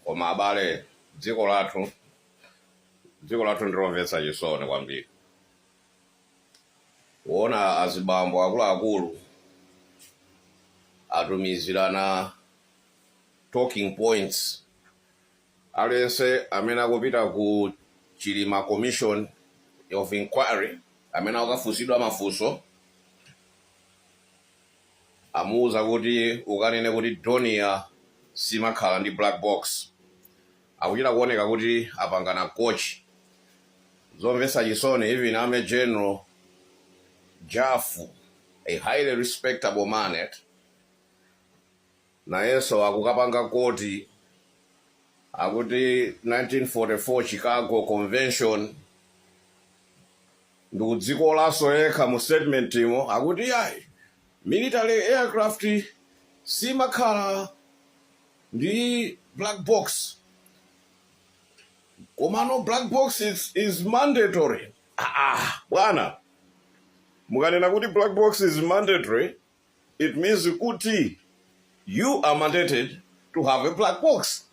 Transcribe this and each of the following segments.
Koma abale, dziko lathu ndilomvetsa chisoni kwambiri kuona azibambo akuluakulu atumizirana talking points. Aliyense amene akupita ku Chilima Commission of Inquiry, amene akafunsidwa mafunso, amuwuza kuti ukanene kuti Dornier simakhala ndi black box. Akuchita kuoneka kuti apangana coach. Zomvetsa chisoni, even Army General Jafu, a highly respectable man, eh? Nayenso akukapanga quote, akuti 1944 Chicago Convention, ndikudzikolaso yekha mu statement imo, akuti yayi, military aircraft simakhala ndi black box, komano black box is mandatory. Ah, ah, bwana, mukanena kuti black box is mandatory, it means kuti you are mandated to have a black box.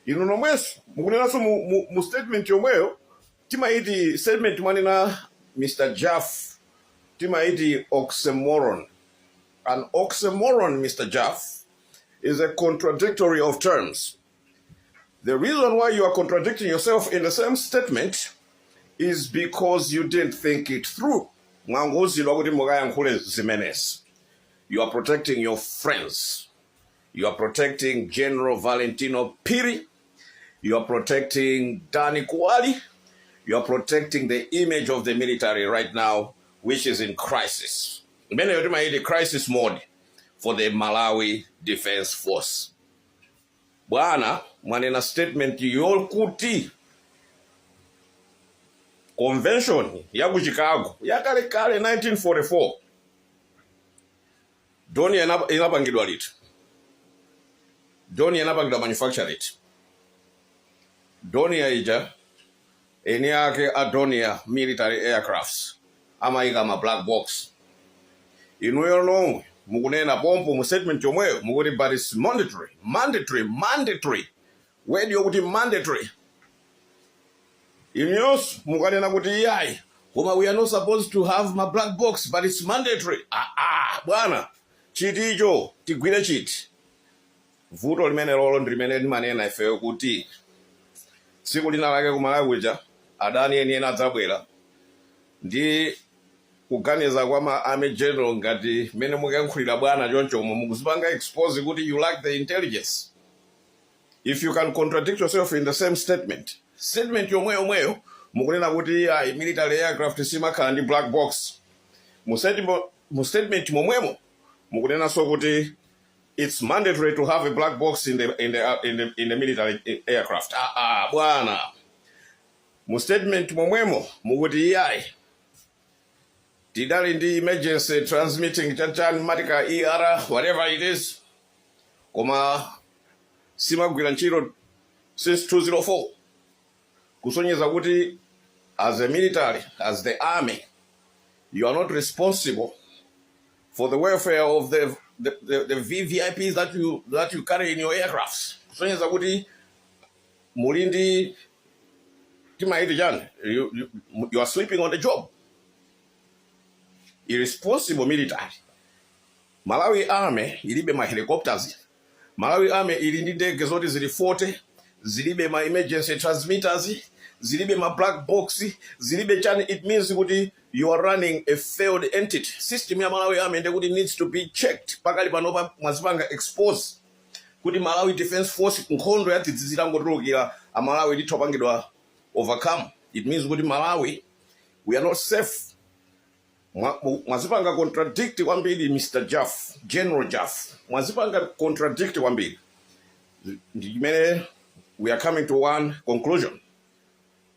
Inu nomwenso mukunenanso mu statement yomweyo. Timaiti statement mwanena, Mr Jaff, timaiti oxymoron. An oxymoron, Mr Jaff, is a contradictory of terms. The reason why you are contradicting yourself in the same statement is because you didn't think it through. Mwangouzidwa kuti mukayankhule zimenezi. You are protecting your friends. You are protecting General Valentino Phiri. You are protecting Danny Kuwali. You are protecting the image of the military right now, which is in crisis. Imeneyo timaiti crisis mode for the Malawi Defense Force. Bwana, mwanena statement yokuti convention ya ku Chicago yakalekale 1944. Dornier inapangidwa liti? Dornier inapangidwa manufacture liti? Dornier ija, eni ake a Dornier military aircrafts amayika ma black box. Inuyo nomwe mukunena pompo mu statement yomweyo, mukuti but it's mandatory, mandatory, mandatory, word yokuti mandatory. Inuyonso mukanena kuti iyayi, koma we are not supposed to have ma black box, but it's mandatory. Ah, ah, bwana, chiticho tigwire chiti? Vuto limene lolo ndi limene limanena ifeyo kuti tsiku lina lake kumalawi kuja adani enieni adzabwera ndi kuganiza kwa ma army general ngati mmene mukuyankhulira, bwana, chonchomo mukuzipanga expose kuti you lack the intelligence. If you can contradict yourself in the same statement, statement yomwe yomweyo mukunena kuti ayi, military aircraft simakhala ndi black box, mu statement momwemo mukunenanso kuti it's mandatory to have a black box in the military aircraft. Ah, ah, bwana, mu statement momwemo mukuti iyayi, tidali ndi emergency transmitting chanchani matika er whatever it is, koma simagwira ntchito since 204, kusonyeza kuti as a military, as the army, you are not responsible for the welfare of the VVIPs that you carry in your aircrafts, kusonyeza kuti muli ndi timaiti chani, you are sleeping on the job. Irresponsible military. Malawi Army ilibe ma helicopters. Malawi Army ili ndi ndege zoti zili 40, zilibe ma emergency transmitters, zilibe ma black box, zilibe chani. It means kuti you are running a failed entity. System ya Malawi Army ndekuti needs to be checked. Pakali panopa mwazipanga expose kuti Malawi Defense Force, nkhondo ya dzidzidzi itangotulukira, amalawi ndithu apangidwa overcome. It means kuti Malawi, we are not safe. Mwazipanga contradict kwambiri, Mr Jaff, General Jaff, mwazipanga contradict kwambiri. Ndi chimene we are coming to one conclusion,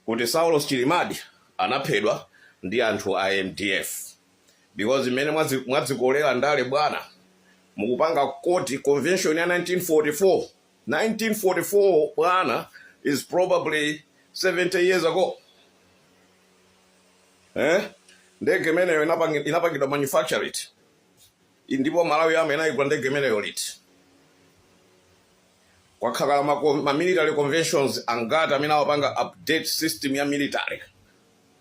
kuti Saulos Chilimadi anaphedwa ndi anthu a MDF, because imene mwadzikolera ndale, bwana, mukupanga quote convention ya 1944. 1944, bwana, is probably 70 years ago, eh? Ndege imeneyo inapangidwa manufacture liti? Ndipo Malawi Army inayigula ndege imeneyo liti? Kwakhala ma military conventions angati amene awapanga update system ya military,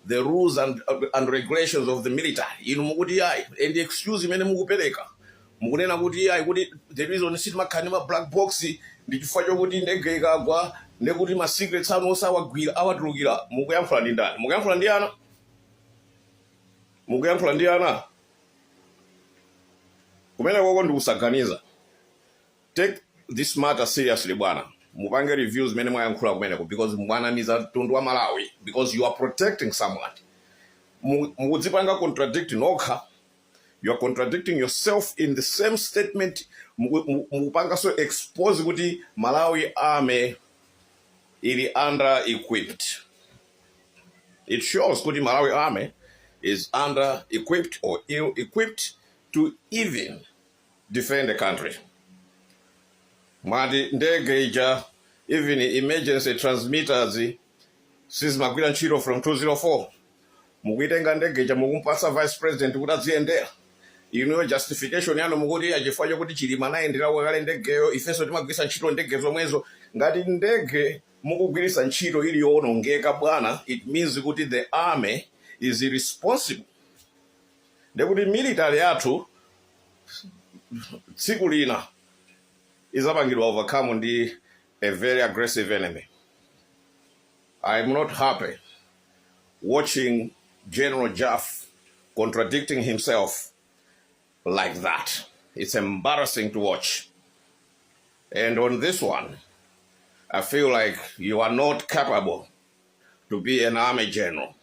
the rules and regulations of the military? Inu mukuti yayi, and excuse imene mukupereka, mukunena kuti yayi, kuti the reason sitimakhala ndi ma black box ndi chifukwa chokuti ndege ikagwa ndekuti ma secrets anu osawagwira awatulukira. Mukuyankhula ndi ndani? Mukuyankhula ndi ana? Mukuyankhula ndi ana? Kumene koko ndikusaganiza. Take this matter seriously, bwana. Mupange reviews zimene mwayankhula kumeneko, because mwanamiza mtundu wa Malawi, because you are protecting someone. Mukudzipanga contradict nokha. You are contradicting yourself in the same statement. Mukupanganso expose kuti Malawi Army ili under equipped. It shows kuti Malawi Army is under equipped or ill equipped to even defend the country. Mwati ndege ija, even emergency transmitters sizimagwira ntchito from 204. Mukuitenga ndege ija, mukumpasa vice president kuti adziyendera. Inuyo justification yanu mukuti achifukwa chokuti Chilima anayendera kale ndegeyo, ifenso timagwiritsa ntchito ndege zomwezo. Ngati ndege mukugwiritsa ntchito ili yowonongeka, bwana, it means kuti the army is irresponsible. Ndekuti military yathu tsiku lina izapangidwa overcome ndi a very aggressive enemy. I'm not happy watching General Jaff contradicting himself like that. It's embarrassing to watch. And on this one, I feel like you are not capable to be an army general.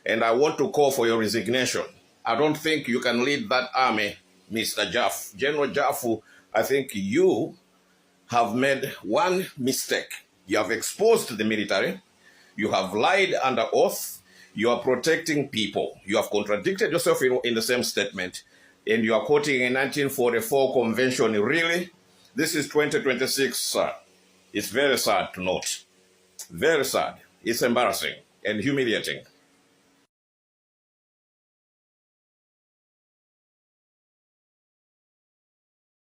And I want to call for your resignation. I don't think you can lead that army, Mr. Jaff. General Jaff, I think you have made one mistake. You have exposed the military. You have lied under oath. You are protecting people. You have contradicted yourself in the same statement. And you are quoting a 1944 convention. Really? This is 2026, sir. It's very sad to note. Very sad. It's embarrassing and humiliating.